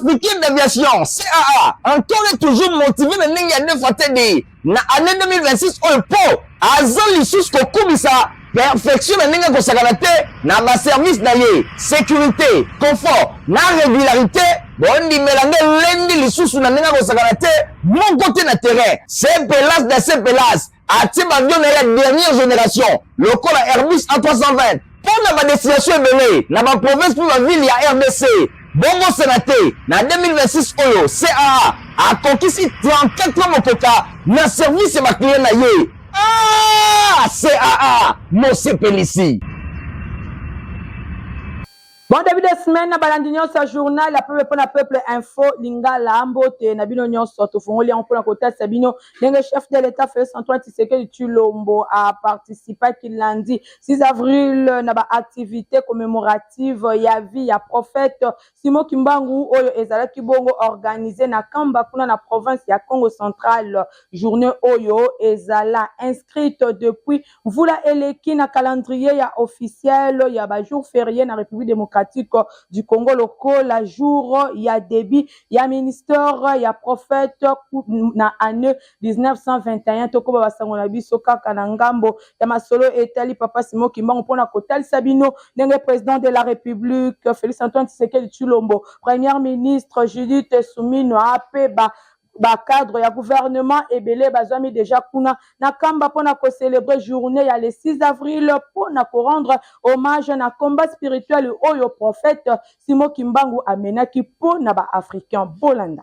Africaine d'Aviation, CAA, encore et toujours motivé na ndenge ya deux fois TD na année 2026 oyo mpo aza lisusu kokumisa perfection na ndenge akosakana te na baservice na ye, sécurité, confort na régularité. Bondimela nde elendi lisusu na ndenge akosakana te moko te na terrain. Sepelas da sepelas atie baavion na ye ya dernière génération lokola Airbus A320 mpo na badestination ebele na baprovince mpe bavile ya RDC. Bobosana te, na 2026 oyo CAA akokisi 34 ans mokoka na service ya baclient na ye. Ah, CAA mosepelisi. Bon début de semaine na balandi nyonso ya journal ya peuple mpona peuple info lingala. Mbote na bino nyonso. Tofongoli yango mpona kotalisa bino ndenge chef de l'État Félix Antoine Tshisekedi Tshilombo aparticipaki lundi 6 avril na baactivité commémorative ya vie ya prophète Simon Kimbangu oyo ezalaki bongo organisé na Kamba kuna na province ya Congo Central. Journée oyo ezala inscrite depuis mvula eleki na calendrier ya officiel ya bajour férié na République démocratique du Congo lokola jour ya début ya ministère ya prophète na année 1921. Tokoba basango na biso kaka na ngambo ya masolo etali papa Simon Kimbangu mpona kotalisa bino ndenge président de la République Félix Antoine Tshisekedi Tshilombo, première ministre Judith Suminwa mpe ba bacadre ya gouvernement ebele bazwami déjà kuna na Kamba mpona kocélébrer journée ya le 6 avril mpona korendre hommage na combat spirituel oyo prophète Simon Kimbangu amenaki mpo na baafricain. Bolanda.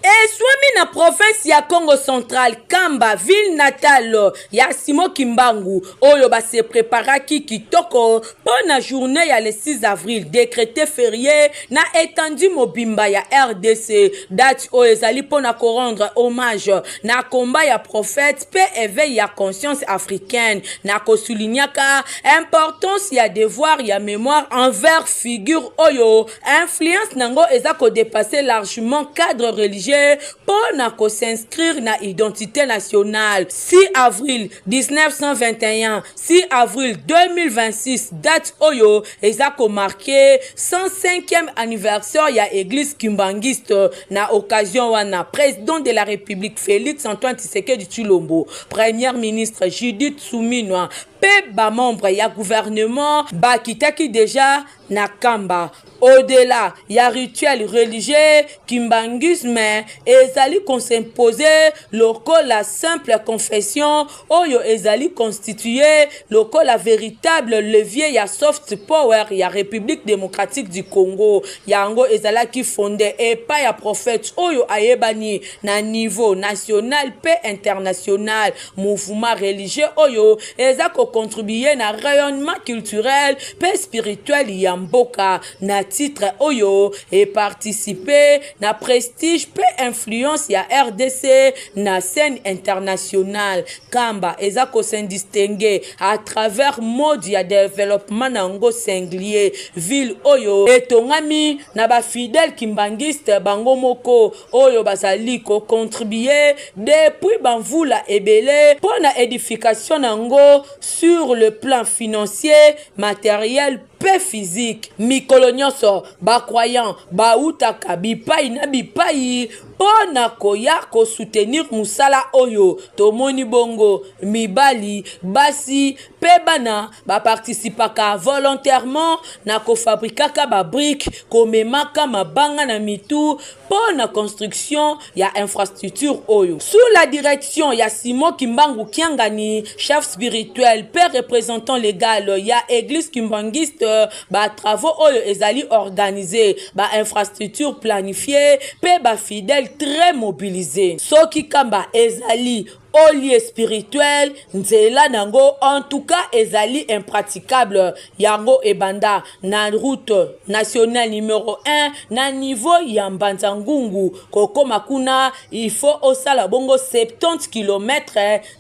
Eswami na province ya Congo Central, Kamba, ville natale ya Simon Kimbangu, oyo base préparaki kitoko mpo na journée ya le 6 avril décrété férié na étendue mobimba ya RDC. Date oyo ezali mpo na korendre hommage na combat ya prophète mpe éveil ya conscience africaine, na kosoulignaka importance ya devoir ya mémoire envers figure oyo influence nango eza kodépasser largement cadre religieux mpo na kos'inscrire na identité nationale. 6 avril 1921, 6 avril 2026, date oyo eza komarquer 105e anniversaire ya église kimbangiste. Na occasion wana, président de la République Félix Antoine Tshisekedi Tshilombo, première ministre Judith Suminwa mpe bamembre ya gouvernement bakitaki déjà na Kamba. Au-delà ya rituel religieux, kimbanguisme ezali kos'imposer lokola simple confession oyo ezali constitué lokola véritable levier ya soft power ya République démocratique du Congo. Yango ezalaki fondé epai ya prophète oyo ayebani na niveau national mpe international, mouvement religieux oyo eza kocontribuer na rayonnement culturel mpe spirituel ya mboka, na titre oyo eparticipe na prestige mpe influence ya RDC na scène internationale. Kamba eza kose distinguer à travers mode ya développement na yango singulier, ville oyo etongami na bafidèle kimbangiste bango moko oyo bazali kocontribuer depuis bamvula ebele mpo na édification na yango sur le plan financier, matériel mpe physique. Mikolo nyonso bacroyant bautaka bipai na bipai mpo na koya kosoutenir mosala oyo. Tomoni bongo mibali, basi mpe bana baparticipaka volontairement na kofabrikaka babrique, komemaka mabanga na mitu mpo na construction ya infrastructure oyo sous la direction ya Simon Kimbangu Kiangani, chef spirituel mpe représentant légal ya église kimbangiste. Batravaux oyo ezali organisé, bainfrastructure planifié mpe bafidèle très mobilisé. Soki Kamba ezali haut lieu spirituel, nzela nango en tout cas ezali impraticable. Yango ebanda na route nationale numéro 1 na niveau ya Mbanza Ngungu kokóma kuna, il faut osala bongo 70 km.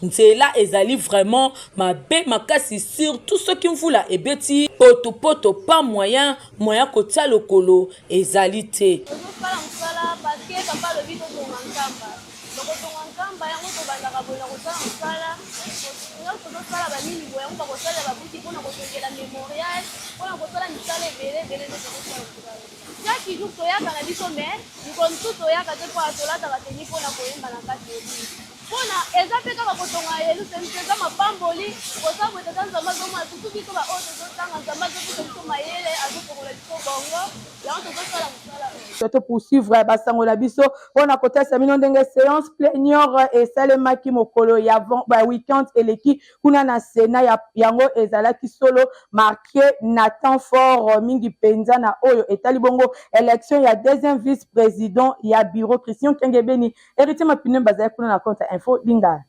Nzela ezali vraiment mabe makasi, surtout soki mvula ebeti potopoto, pas moyen moyen kotia lokolo ezali te. Tozosala mosala parce que papa alobi totonga Nkamba. Tokotonga Nkamba yango, tobandaka boye na kosala mosala nyonso. Tozosala banini boye, yango bakosalela babuki mpona kotongela mémorial, mpona kosala misala ebele ebele nde tozosala mosala. Chaque Chaque jour toyaka na biso mais mikolo mosusu toyaka te mpo tolataka teni mpo na koyemba na kati ya eglise. Mpo na eza mpe kaka kotonga ya Yelusalemi te, eza mapamboli kosala boye. Tata Nzambe azomona surtout biso baoyo tozotanga, Nzambe azopesa biso mayele, azofongola biso bongo, yango tozosala mosala oyo. To poursuivre basango na biso mpo na kotalisa bino ndenge séance plénière esalemaki mokolo ya ba week-end eleki kuna na Sénat. Ya yango ezalaki solo marqué na temps fort mingi mpenza na oyo etali bongo élection ya deuxième vice-président ya bureau. Christian Kengebeni, Héritier Mapine bazali kuna na compte Info Lingala.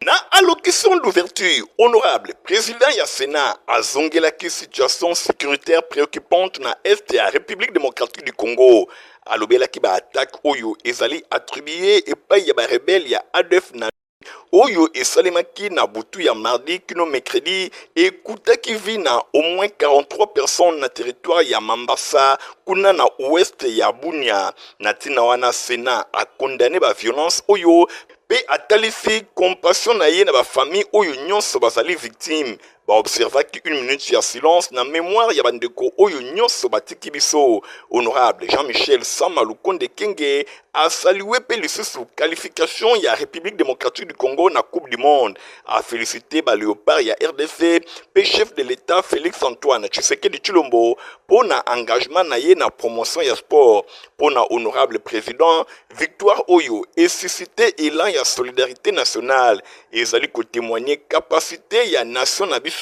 Na allocution d'ouverture, honorable président ya Sénat azongelaki situation sécuritaire préoccupante na est ya République démocratique du Congo. Alobelaki baattaque oyo ezali attribué epai ya barebelles ya ADF na oyo esalemaki na butu ya mardi kino mercredi, ekutaki vie na au moins 43 personnes na territoire ya Mambasa, kuna na ouest ya Bunia. Na ntina wana, Sénat acondamné baviolence oyo mpe atalisi compassion na ye na bafamille oyo nyonso bazali victime. Baobservaki une minute ya silence na mémoire ya bandeko oyo nyonso batiki biso. Honorable Jean-Michel Sama Lukonde Kenge asalué mpe lisusu qualification ya République démocratique du Congo na Coupe du monde, afélicité baléopard ya RDC mpe chef de l'État Félix Antoine Tshisekedi Tshilombo mpo na engagement na ye na promotion ya sport. Mpo na honorable président, victoire oyo esuscité élan ya solidarité nationale, ezali kotémoigner capacité ya nation na biso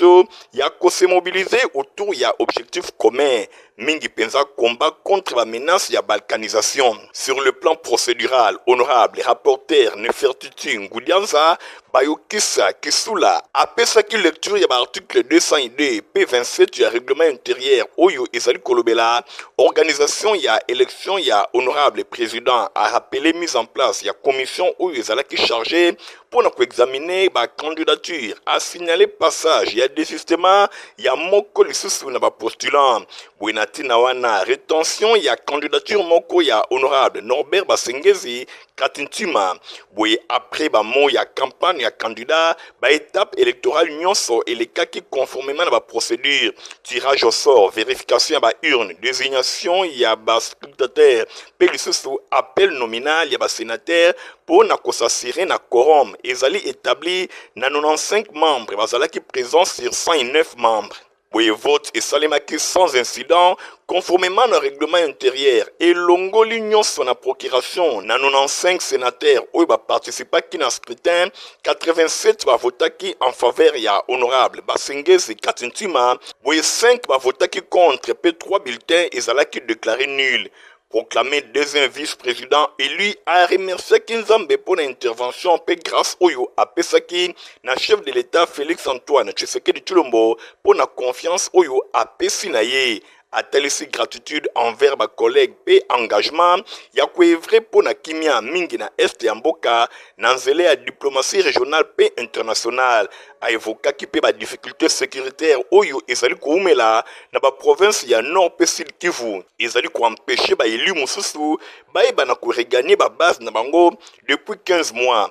ya kose mobiliser autour ya objectif commun, mingi mpenza combat contre bamenace ya balkanisation. Sur le plan procédural, honorable rapporteur Nefertiti Ngudianza Bayokisa Kisula apesaki lecture ya baarticle 202 p 27 ya règlement intérieur oyo ezali kolobela organisation ya élection ya honorable président. Arappelé mise en place ya commission oyo ezalaki chargé mpona koexaminer bacandidature, asignalé passage ya désistement ya moko lisusu na bapostulant. Boye na ntina wana, rétention ya candidature moko ya honorable Norbert Basengezi Katintima. Boye après bamo ya campagne ya candidat, baétape électorale nyonso elekaki conformément na baprocédure: tirage au sort, vérification ya baurne, désignation ya bascrutateur mpe lisusu appel nominal ya basénateur mpo na kos'assurer na quorum ezali établi na 95 membres bazalaki présent sur 109 membres. Boye vote esalemaki sans incident, conformément na règlement intérieur. Elongoli nyonso na procuration, na 95 sénateurs oyo baparticipaki na scrutin, 87 bavotaki en faveur ya honorable Basengezi Katintima. Boye 5 bavotaki contre mpe 3 bulletins ezalaki déclaré nul. Proclamé deuxième vice-président élu, aremerciaki Nzambe mpo na intervention mpe grâce oyo apesaki na chef de l'État Félix Antoine Tshisekedi Tshilombo mpo na confiance oyo apesi na ye. Atalisi gratitude envers bacollègue mpe engagement ya koœuvrer mpo na kimia mingi na est ya mboka na nzela ya diplomatie régionale mpe internationale. Aévoquaki mpe badifficulté sécuritaire oyo ezali koumela na baprovince ya Nord mpe Sud Kivu, ezali koempêcher baélu mosusu bayeba na koregagner babase na bango depuis 15 mois.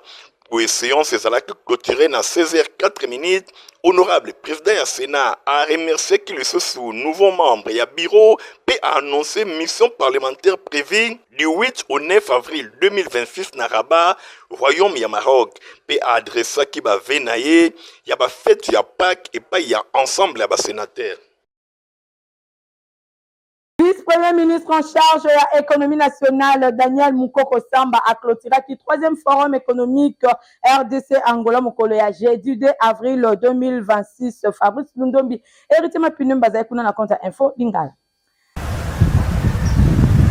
Boye séance ezalaki clôturé na 16h04 minutes. Honorable président ya Sénat aremerciaki lisusu nouveau membre ya bureau mpe aannoncé mission parlementaire prévue du 8 au 9 avril 2026 na Rabat, royaume ya Maroc, mpe aadressaki bavœux na ye ya bafête ya Pâques epai ya ensemble ya basénateur. Vice-premier ministre en charge de l'économie nationale, Daniel Mukoko Samba, a clôturé le troisième forum économique RDC Angola mokolo ya jeudi 2 avril 2026. Fabrice Lundombi, Héritier Mapinum bazali kuna na compte Info Lingala.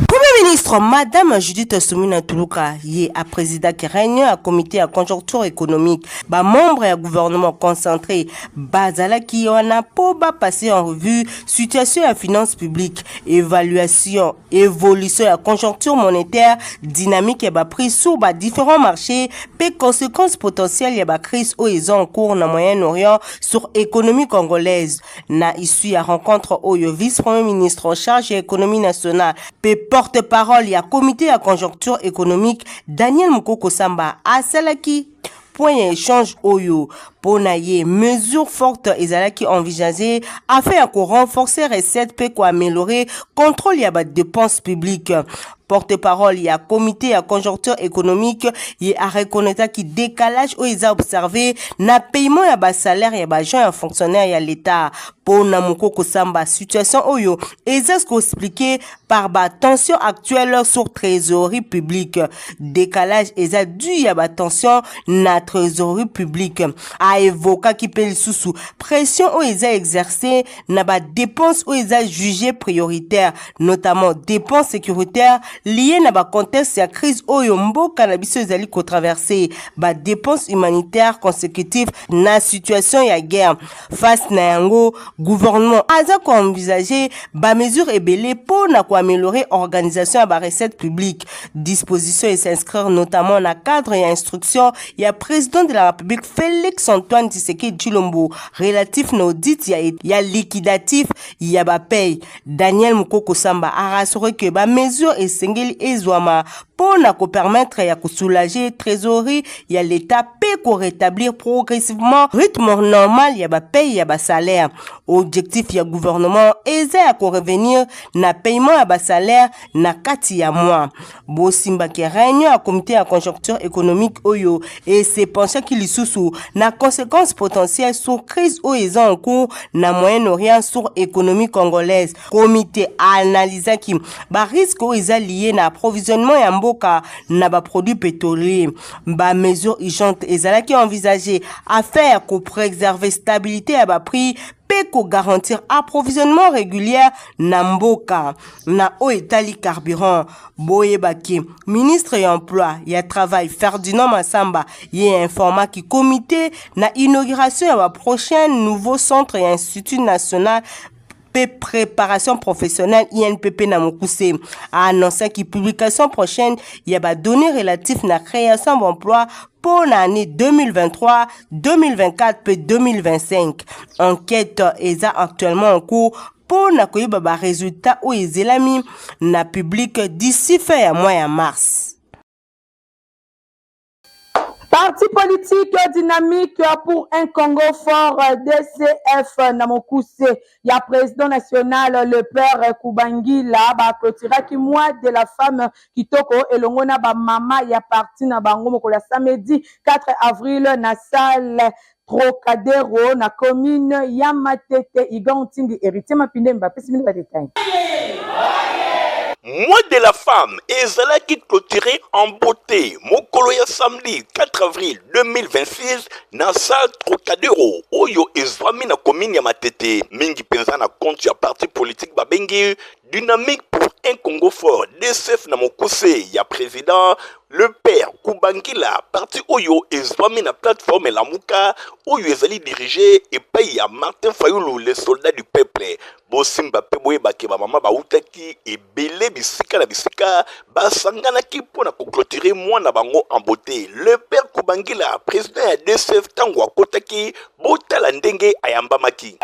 Premier ministre Madame Judith Suminwa Tuluka ye a présidaki réunion ya comité ya conjoncture économique. Bamembre ya gouvernement concentré bazalaki wana mpo bapasser en revue situation ya finance publique, évaluation évolution ya conjoncture monétaire, dynamique ya baprix sur badifférents marchés mpe conséquences potentielles ya bacrise oyo eza en cours na Moyen-Orient sur économie congolaise. Na issue ya rencontre oyo, vice-premier ministre en charge ya économie nationale mpe porte-parole ya comité ya conjoncture économique, Daniel Mukoko Samba, asalaki point ya échange oyo. Mpo na ye, mesure forte ezalaki envisager afin ya ko renforcer recette mpe ko ameliorer contrôle ya ba depenses publiques. Porte-parole ya comité ya conjoncture économique ye a reconnaîtraki décalage oyo eza observé na paiement ya ba salaire ya ba agents ya fonctionnaire ya l'État. Mpo na Mokoko Samba, situation oyo eza ko expliquer par ba tensions actuelles sur trésorerie publique. Décalage eza dû ya ba tensions na trésorerie publique. A évoquaki mpe lisusu pression oyo eza exercée na ba dépenses oyo eza jugée prioritaire, notamment dépenses sécuritaires liées na ba contexte ya crise oyo mboka na biso ezali ko traverser, ba dépenses humanitaires consécutives na situation ya guerre. Face na yango, gouvernement aza ko envisager ba mesures ebele mpo na ko améliorer organisation ya ba recettes publiques. Disposition et s'inscrire notamment na cadre ya instruction ya président de la République Félix Antoine Tshisekedi Tshilombo relatif na audit ya liquidatif ya ba paye. Daniel Mukoko Samba a rassuré que ba mesures esengeli ezwama mpo na ko permettre ya ko soulager trésorerie ya l'État mpe ko rétablir progressivement rythme normal ya ba paye ya ba salaire. Objectif ya gouvernement eza ya ko revenir na paiement ya ba salaire na kati ya mois. Bosimbaki réunion ya comité ya conjoncture économique oyo ese penchaki lisusu na conséquences potentielles sur crise oyo eza en cours na Moyen-Orient sur économie congolaise. Comité analysaki ba risques oyo eza lié na approvisionnement ya mboka na ba produits pétroliers. Ba mesures urgentes ezalaki envisagées afin ya ko préserver stabilité ya ba prix mpe ko garantir approvisionnement régulier na mboka na oyo etali carburant. Boyebaki ministre ya emploi ya travail Ferdinand Massamba ye informaki comité na inauguration ya ba prochain nouveau centre ya Institut national mpe préparation professionnelle INPP na mokuse. A annoncaki publication prochaine ya ba données relatives na création d'emploi mpo na année 2023, 2024 mpe 2025. Enquête eza actuellement en cours mpo na koyeba ba résultat oyo ezelami na public d'ici fin ya mois ya mars. Parti politique Dynamique pour un Congo fort, DCF na mokuse ya président national le père Kubangila, baclôturaki mois de la femme kitoko elongo na bamama ya parti na bango mokolo ya samedi 4 avril na salle Trocadero na commune ya Matete. Igan Ntindi, Héritier Mapindembe bapesi bino ba détails. Mois de la femme ezalaki clôturé en beauté mokolo ya samedi 4 avril 2026 na salle Trocadero oyo ezwami na commune ya Matete, mingi mpenza na compte ya parti politique babengi Dynamique pour un Congo fort, DCF na mokuse ya président le père Kubangila, parti oyo ezwami na plateforme Lamuka oyo ezali dirigé epai ya Martin Fayulu, le soldat du peuple. Bosimba mpe boyebake bamama bautaki ebele bisika na bisika, basanganaki mpo na koclôturer mois na bango en beauté. Le père Kubangila, président ya DCF, ntango akotaki, botala ndenge ayambamaki.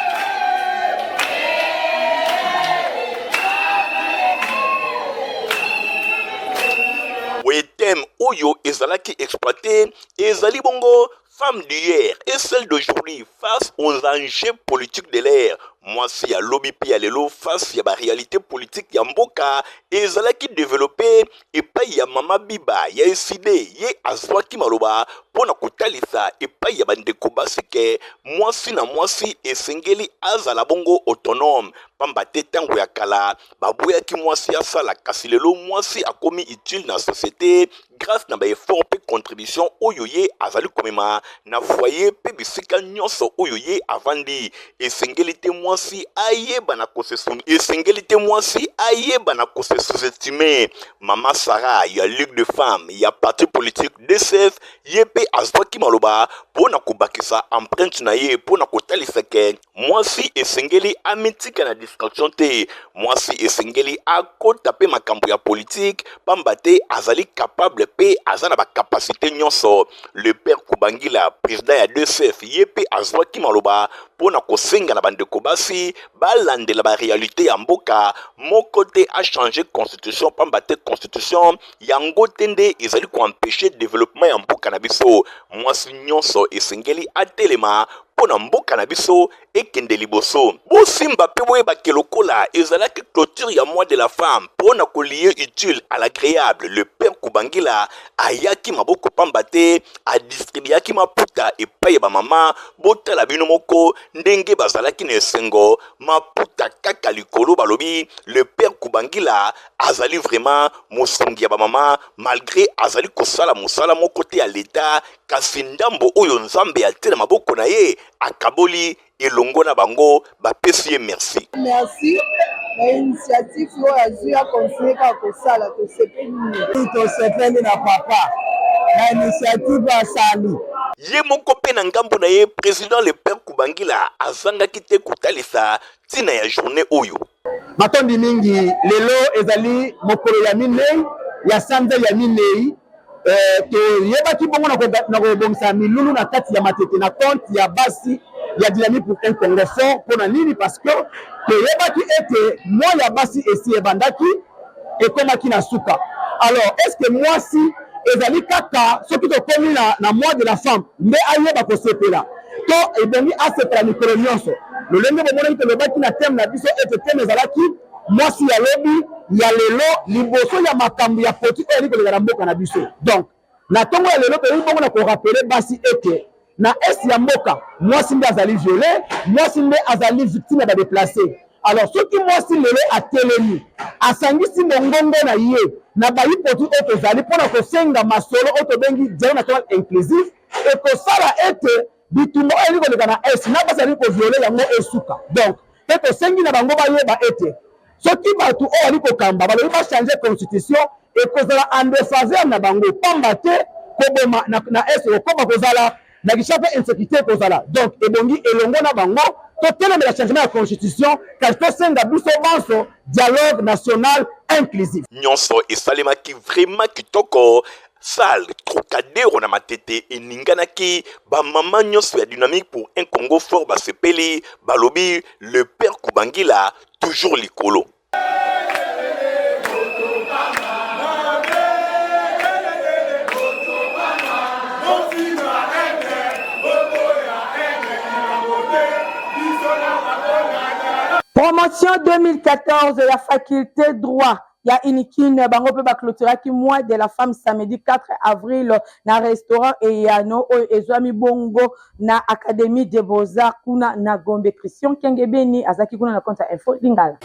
Boye thème oyo ezalaki exploité ezali bongo femme d'hier et celle d'aujourd'hui face aux enjeux politiques de l'ère, mwasi ya lobi mpe ya lelo face ya ba réalité politique ya mboka. Ezalaki développé epai ya mama Biba ya Eside. Ye azwaki maloba mpo na kotalisa epai ya bandeko basi ke mwasi na mwasi esengeli azala bongo autonome, pamba te ntango ya kala baboyaki mwasi asala, kasi lelo mwasi akomi utile na société grâce na ba effort mpe contribution oyo ye azali komema na foyer mpe bisika nyonso oyo ye avandi. Esengeli te mwasi ayeba na kose esengeli te mwasi ayeba na kose sous-estimer. Mama Sara ya Ligue de Femmes ya parti politique DCF, ye mpe azwaki maloba mpo na kobakisa empreinte na ye mpo na kotalisa ke mwasi esengeli amitika na distraction te, mwasi esengeli akota mpe makambo ya politike, pamba te azali capable mpe aza na ba capacité nyonso. Le père Kubangila, président ya DCF, ye mpe azwaki maloba. mpo na kosenga na bandeko basi balandela ba realite ya mboka moko te a changer constitution pamba te constitution yango te nde ezali ko empecher developpement ya mboka na biso. Mwasi nyonso esengeli atelema mpo na mboka na biso ekende liboso. Bosimba mpe boyeba ke lokola ezalaki clôture ya mois de la femme mpo na ko lier utile à l'agreable, le père Kubangila ayaki maboko pamba te, a distribuaki maputa epai ya ba mama. Botala bino moko ndenge bazalaki na esengo, maputa kaka likolo. Balobi le père Kubangila azali vraiment mosungi ya ba mama, malgre azali kosala mosala moko te ya l'etat, kasi ndambo oyo Nzambe atie na maboko na ye akaboli elongo na bango, bapesi ye merci. Merci na initiative oyo azwi ya continuer kaka kosala, tosepeli mingi. Tosepeli na papa na initiative asali. Ye moko mpe na ngambo na ye, president le père Kubangila azangaki te kotalisa ntina ya journee oyo. Matondi mingi. Lelo ezali mokolo ya minei ya sanza ya minei. Eh, toyebaki bongo na kobongisa milulu na kati ya Matete na compte ya basi ya Dynamique pour un Congo fort. Mpo na nini? Parce que toyebaki ete mwa ya basi esi ebandaki, ekomaki na suka. Alors est ce que mwasi ezali kaka soki tokomi na mois de la femme nde ayeba kosepela, to ebongi asepela mikolo nyonso? Lolenge bomonaki, tolobaki na thème na biso ete thème ezalaki mwasi ya lobi ya lelo liboso ya makambo ya poti oyo ezali koleka na mboka na biso. Donc na ntongo ya lelo toyebi bongo na korapele basi ete na est ya mboka mwasi nde azali viole, mwasi nde azali victime ya badeplace. Alors soki mwasi lelo atelemi, asangisi mongongo na ye na bayi poti oyo tozali mpo na kosenga masolo oyo tobengi dialogue national inclusif, ekosala ete bitumba oyo ezali koleka na est na basi azali koviole yango esuka. Donc mpe tosengi na bango bayeba ete soki bato oyo bali kokamba balobi bachange constitution, ekozala en défaveur na bango, pamba te koboma na est ekokoma kozala na Kinshasa mpe insécurité ekozala. Donc ebongi elongo na bango totelemela changement ya constitution, kasi tosenga biso banso dialogue national inclusif. Nyonso esalemaki vraiment kitoko. Salle Trocadero na Matete eninganaki, ba mama nyonso ya Dynamique pour un Congo fort basepeli, balobi le père Kubangila toujours likolo. Promotion 2014 ya faculté droit ya Unikin, bango mpe baclôturaki mois de la femme samedi 4 avril na restaurant Eyano oyo ezwami bongo na Académie des Beaux-Arts kuna na Gombe. Christian Kengebeni azalaki kuna na compte ya Info Lingala.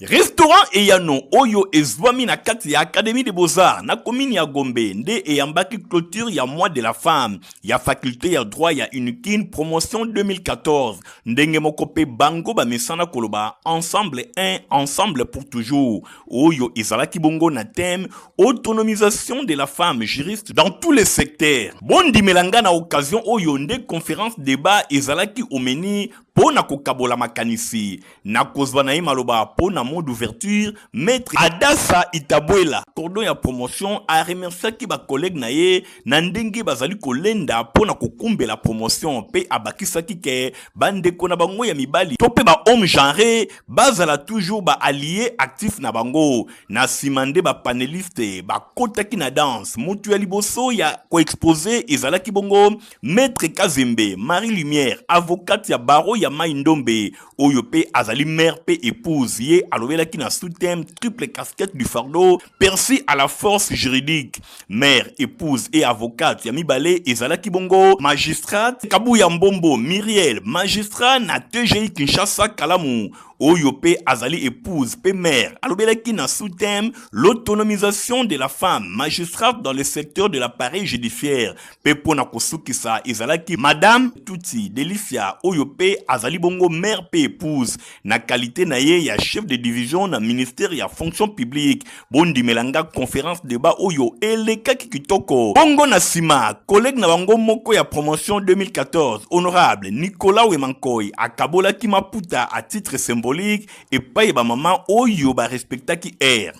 Restaurant Eyano oyo ezwami na kati ya Académie des Beaux-Arts na commune ya Gombe nde eyambaki clôture ya mois de la femme ya faculté ya droit ya Unikin promotion 2014. Ndenge moko pe bango bamesana koloba ensemble un, ensemble pour toujours, oyo ezalaki bongo na thème autonomisation de la femme juriste dans tous les secteurs. Bondimela nga, na occasion oyo nde conférence débat ezalaki omeni mpo na kokabola makanisi. Na kozwa na ye maloba mpo na mot d'ouverture, maître Adassa Itabwela, cordon ya promotion, aremerciaki ba collègues na ye na ndenge bazali kolenda mpo na kokumbela promotion, mpe abakisaki ke bandeko na bango ya mibali to mpe ba hommes genrés bazala toujours ba alliés actifs na bango. Na nsima nde ba panelistes bakotaki na danse. Moto ya liboso ya koexpose ezalaki bongo maître Kazembe Marie Lumière, avocate ya barreau ya Mai Ndombe, oyo mpe azali mère mpe épouse. Ye alobelaki na sous-thème triple casquette du fardeau perçu à la force juridique, mère, épouse et avocate. Ya mibale ezalaki bongo magistrate Kabuya Mbombo Muriel, magistrat na TGI Kinshasa Kalamu, oyo mpe azali épouse mpe mère. Alobelaki na sous-thème l'autonomisation de la femme magistrate dans le secteur de l'appareil judiciaire. Mpe mpo na kosukisa ezalaki madame Tutsi Delicia, oyo mpe azali bongo mère mpe épouse na qualité na ye ya chef de division na ministère ya fonction publique. Bondimela nga, conférence débat oyo elekaki kitoko. Bongo na nsima, collègue na bango moko ya promotion 2014, honorable Nicolas Wemankoy, akabolaki maputa à titre symbolique. symbolique epai ya bamama oyo barespectaki heure.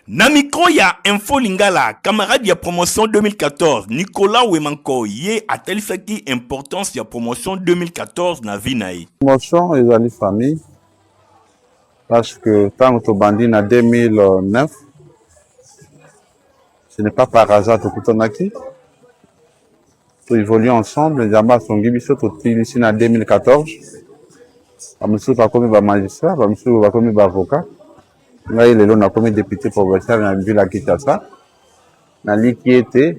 Na micro ya Info Lingala, camarade ya promotion 2014 Nicolas Wemanko ye atalisaki importance ya promotion 2014 na vie na ye. Promotion ezali famille parce que ntango tobandi na 2009, ce n'est pas par hasard tokutanaki, toévolue ensemble. Nzambe asongi biso, totilisi na 2014. Bamosusu bakomi bamagistrat, bamosusu bakomi baavocat. Ngai lelo nakomi député provincial na ville ya Kinshasa. Naliki ete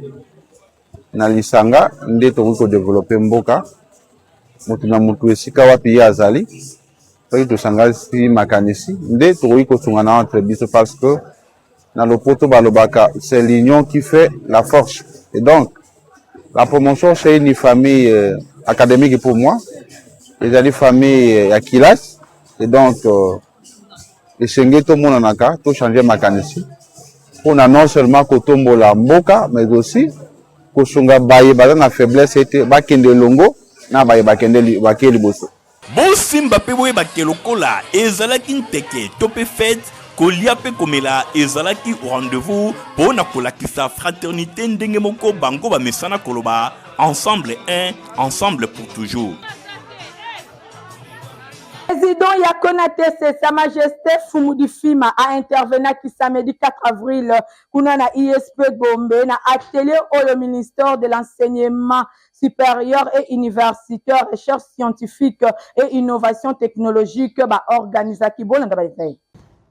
na lisanga nde tokoki kodévelopper mboka. Motu na motu esika wapi ye azali, soki tosangasi makanisi nde tokoki kosungana entre biso, parce que na lopoto balobaka: c'est l'union qui fait la force. Et donc la promotion, c'est une famille académique pour moi, ezali famille ya classe. Et donc esengeli tomonanaka, tochange makanisi mpona non seulement kotombola mboka, mais aussi kosunga baye baza na faiblesse ete bakende elongo na baye bakende bake liboso. Bosimba mpe boyebake lokola ezalaki nteke to mpe fête, kolia mpe komela ezalaki rendez-vous mpo na kolakisa fraternité. Ndenge moko bango bamesana koloba: ensemble un, ensemble pour toujours. Président ya CONATC, Sa Majesté Fumu Difima, a intervenu samedi 4 avril kuna na ISP Gombe na atelier oyo ministère de l'Enseignement supérieur et universitaire, recherche scientifique et innovation technologique ba organisaki. Bolanda ba détail.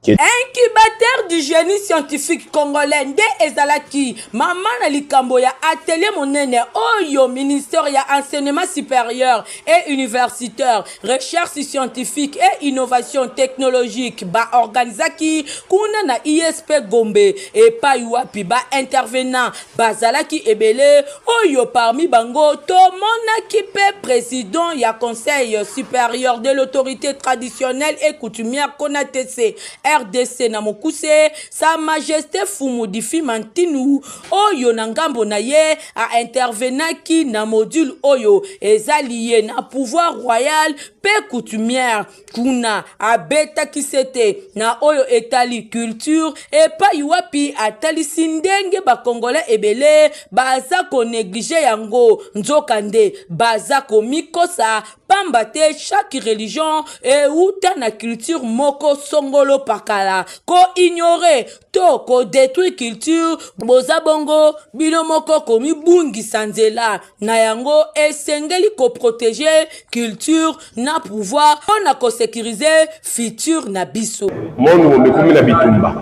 Incubateur du génie scientifique congolais nde ezalaki mama na likambo ya atelier monene oyo ministère ya Enseignement supérieur et universitaire, recherche scientifique et innovation technologique baorganizaki kuna na ISP Gombe, epai wapi baintervenant bazalaki ebele, oyo parmi bango tomonaki mpe président ya Conseil supérieur de l'autorité traditionnelle et coutumière, CONATC RDC na mokuse, Sa Majesté Fumu Difima Ntinu, oyo na ngambo na ye aintervenaki na module oyo eza lié na pouvoir royal mpe coutumière. Kuna abetaki sete na oyo etali culture, epai wapi atalisi ndenge bakongolais ebele baza konégliger yango, nzokande baza komikosa, pamba te chaque religion euta na culture moko songolo pakala. Koignorer to kodétruire culture, boza bongo bino moko komibungisa nzela. Na yango esengeli koprotéger culture na pouvoir mpo na kosécuriser futur na biso. Monde momi ekomi na bitumba.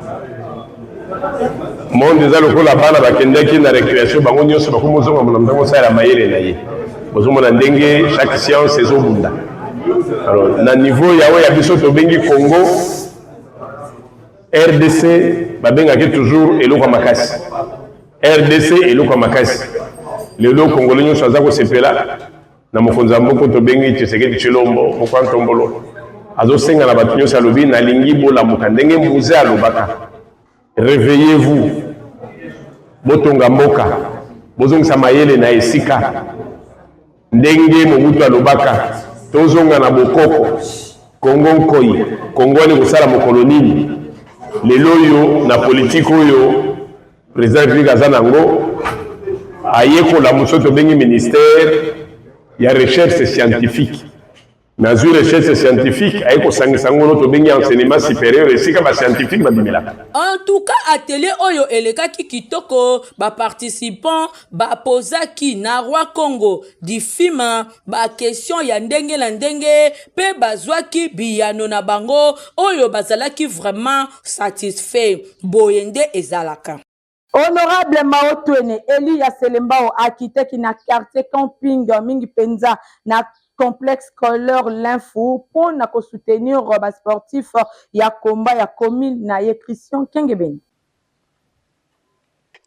Monde eza lokola bana bakendaki na récréation, bango nyonso bakomi ozonga mona ntango osalela mayele na ye. Bozomona ndenge chaque science ezobunda. Alors na niveau ya oyo ya biso tobengi Congo RDC, babengaki toujours eloko ya makasi. RDC eloko ya makasi. Lelo Congolais nyonso aza kosepela na mokonzi ya mboka tobengi Tshisekedi Tshilombo moko ya ntombolo. Azosenga na bato nyonso, alobi: nalingi bolamuka, ndenge Mzee alobaka: réveillez-vous, botonga mboka, bozongisa mayele na esika. Ndenge Mobutu alobaka: tozonga na bokoko, Kongo nkoi, Kongo wani kosala mokolo nini. Lelo oyo na politike oyo président République aza nango, ayekola moso tobengi ministère ya recherche scientifique. Nazwi recherche scientifique, aye kosangisa ngo no tobengi enseignement supérieur, esika bascientifique babimelaka. En tout cas, atelier oyo elekaki kitoko. Baparticipant bapozaki na roi Congo Difima baquestion ya ndenge na ndenge mpe bazwaki biyano na bango oyo bazalaki vraiment satisfait. Boye nde ezalaka. Honorable Maotwene Eli ya Selembao akitaki na quartier Camping, mingi mpenza na complexe scolaire Limfu, mpo na kosoutenir basportif ya komba ya commune na ye. Christian Kengebeni.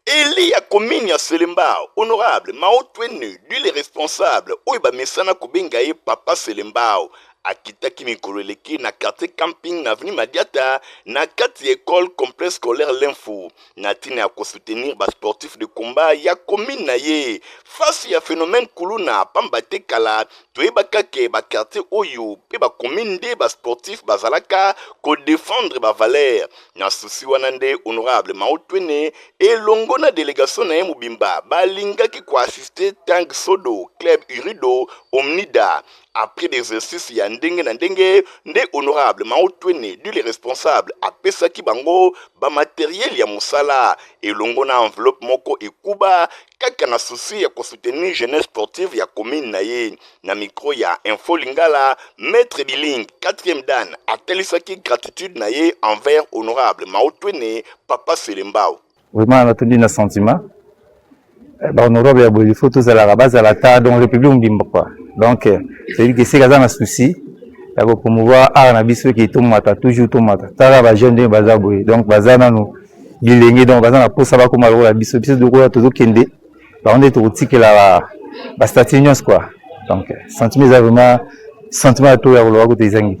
Élu ya commune ya Selembao, honorable Maotwene, du le responsable oyo bamesana kobenga ye Papa Selembao. akitaki mikolo eleki na quartier Camping na avenue Madiata na kati ya ecole complexe scolaire Lemfu na ntina ya ko soutenir ba sportifs de combat ya commune na ye face ya phenomène kuluna pamba te kala toyebaka ke ba quartier oyo pe ba commune nde ba sportifs bazalaka ko defendre ba valeurs. Na souci wana nde honorable Mao Twene elongo na delegation na ye mobimba balingaki ko assister Tang Sodo, Club Urido, Omnida. Après des exercices ya ndenge na ndenge nde honorable Mao Twene du le responsable apesaki bango ba materiel ya mosala elongo na enveloppe moko ekuba kaka na souci ya ko soutenir jeunesse sportive ya commune na ye. Na micro ya Info Lingala, Maitre Biling, 4e dan, atalisaki gratitude na ye envers honorable Mao Twene, Papa Selembao. Vraiment natondi na sentiment eh, ba honorable ya boye il faut tozalaka bazala ata donc république mobimba quoi donc eh, c'est-à-dire que seka aza na souci ya kopromouvoir art na biso eke tomata toujours tomata tala ba jeune ndenge baza boye donc baza nanu bilenge donc baza na posa bakoma lokola biso biso lokola tozokende bango nde tokotikela ba statut nyonso quoi donc sentiment eza vraiment sentiment ya to ya koloba kutu ezangi.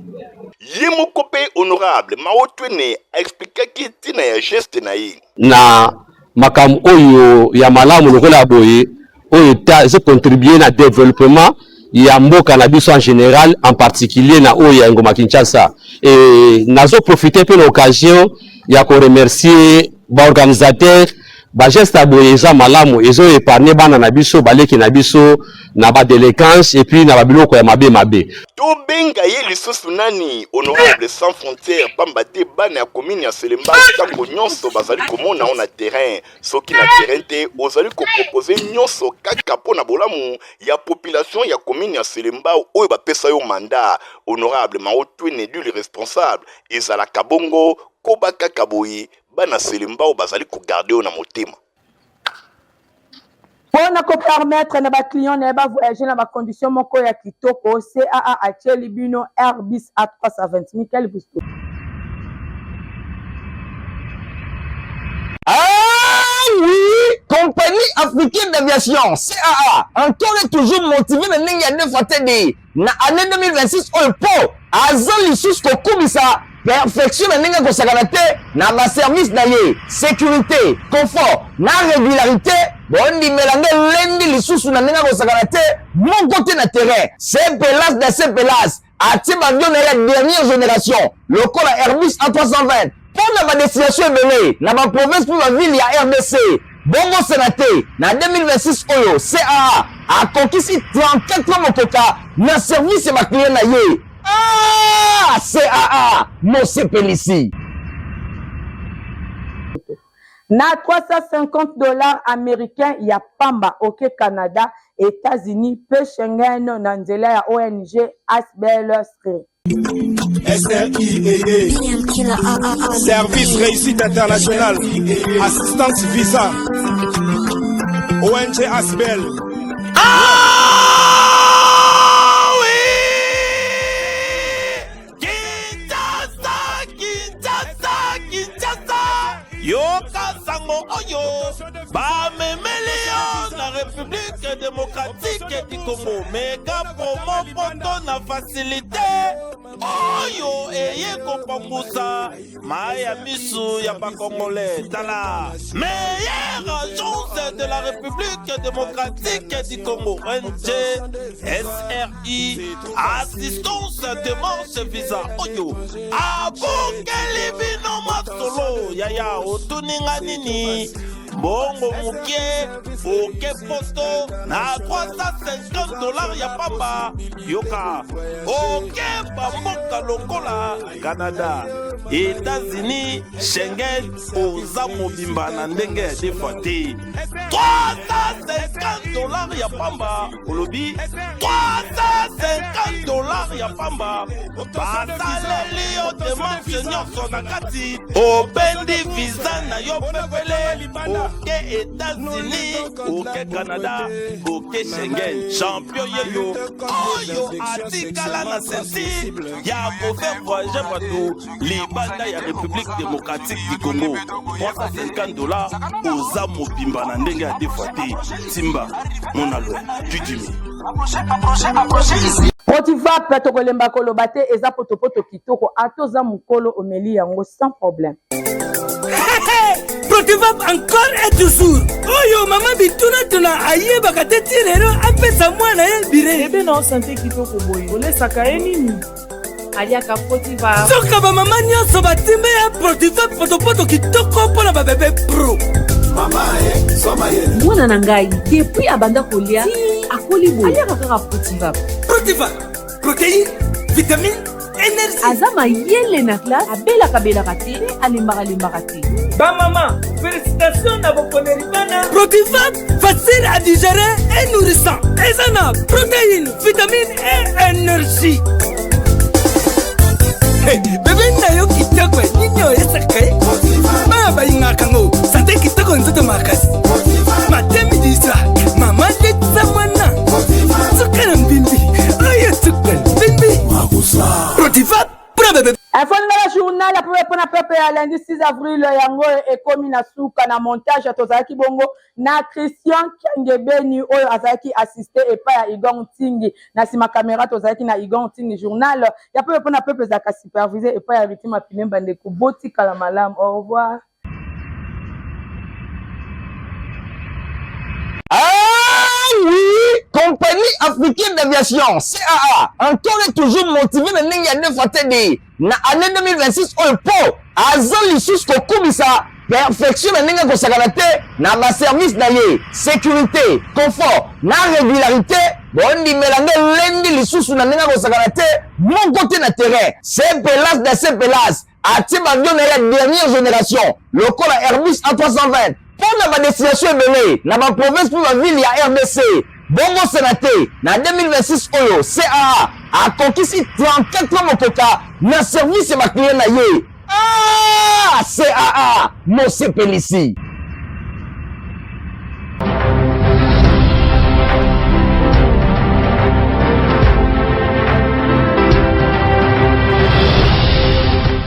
Ye moko mpe honorable Mao Twene a explikaki ntina ya geste na ye. Na makambo oyo ya malamu lokola ya boye oyo ezo contribuer na developpement ya mboka na biso en general en particulier na oyo ya Ngoma Kinshasa et nazo profiter pe na occasion ya ko remercier ba organisateurs ba geste ya boye eza malamu ezo épargner bana na biso baleki na biso na ba délinquance et puis na ba biloko ya mabe mabe. Tobenga ye lisusu nani? Honorable sans frontière pamba te bana ya commune ya Selembao tango nyonso bazali komona yo na terrain. Soki na terrain te ozali ko proposer nyonso kaka mpo na bolamu ya population ya commune ya Selembao oyo bapesa yo mandat. Honorable Mao Twene du le responsable ezalaka bongo koba kaka boye bana Selembao bazali ko garder yo na motema. Mpo na ko permettre na ba clients na ye ba voyager na ba conditions moko ya kitoko, CAA atieli bino Airbus A320. Michael Gusto. Ah oui, compagnie africaine d'aviation CAA encore et toujours motivé na ndenge ya deux fois TD na année 2026 oyo mpo aza lisusu kokumisa perfection na ndenge akosakana te na baservice na ye sécurité confort na régularité bondimela nde elendi lisusu na ndenge akosakana te moko te na terrain sepelas da sepelas atie bavio na ye ya dernière génération lokola airbus a320 mpo na badestination ebele na baprovince mpe bavile ya rdc bobosana te na 2026 oyo caa akokisi 34 mokoka na service ya baclient na ye ah, caa mosepelisi na 350 dollars américains ya pamba oke Canada, Etats-Unis mpe Schengen na nzela ya ONG Asbl Sri. SRIEE Service Réussite Internationale Assistance Visa ONG Asbel Ah oui Kinshasa, Kinshasa, Kinshasa Yoka sango oyo bamemeli yo na République démocratique du Congo mega promo poto na facilité oyo eye kopangusa mayi ya misu ya bakongolais tala meilleure agence de la république démocratique du congo ong sri assistance démarche visa oyo abokeli bino masolo yaya otuninga nini mbongo moke oke poto na 350 dollars ya pamba yoka oke bamboka lokola canada etats-unis schengen oza mobimba na ndenge ya defa te 350 dollars ya pamba olobi 350 dollars ya pamba basaleli yo demarche nyonso na kati obendi visa na yo pepele oke etats-unis oke canada oke schengen champion yeyo oyo atikala na ceinture ya kofaire voyage bato libanda ya république démocratique du congo 350 dollars oza mobimba na ndenge ya defa te timba monalwe dudimi. Protivap tokolemba koloba te eza potopoto kitoko ata oza mukolo omeli yango sans problème. Protivap encore et toujours oyo mama bitunatuna ayebaka te ti lelo apesa mwana ye bire. Bebe na sante kitoko boye olesaka ye nini? Aliaka Protivap. Soka bamama nyonso batimbe ya Protivap potopoto kitoko mpo na babebe pro. Eh, mwana na ngai depuis abanda kolia akoli boye aliaka kaka Protivap. Protivap, protéine, vitamine, énergie. Aza mayele na classe, abelaka belaka te, mpe alembaka lembaka te. Bamama, félicitations na boponeli bana. Protivap, facile à digérer et nourrissant. Eza na protéine, vitamine et énergie. Hey, bebe na yo kitoko nini oyesaka ye bana balingaka yango sante kitoko nzoto makasi matemi disa mama letisa mwana suka na mbimbi oyo suka mbimbi protiva mpona bebe. Info Lingala journal ya pepe mpona pepe ya lundi 6 avril yango ekomi na suka na montage tozalaki bongo na Christian Kiangebeni oyo azalaki assiste epai ya Igor Ntingi na nsima kamera tozalaki na Igor Ntingi journal ya pepe mpona pepe ezalaka supervise epai ya Ruti Mapine bandeko botikala malamu au revoir. Ah oui, compagnie africaine d'aviation CAA encore et toujours motivé na ndenge ya deux fois TD na année 2026 oyo mpo aza lisusu kokumisa perfection na ndenge akosakana te na baservice na ye sécurité confort na régularité bondimela nde elendi lisusu na ndenge akosakana te moko te na terrain sepelas da sepelas atie baavion na ye ya dernière génération lokola Airbus A320 mpo na badestination ebele na baprovince mpe bavile ya RDC. Bobosana te, na 2026 oyo CAA akokisi 34 ans mokoka na service ya baclient na ye. Ah, CAA mosepelisi!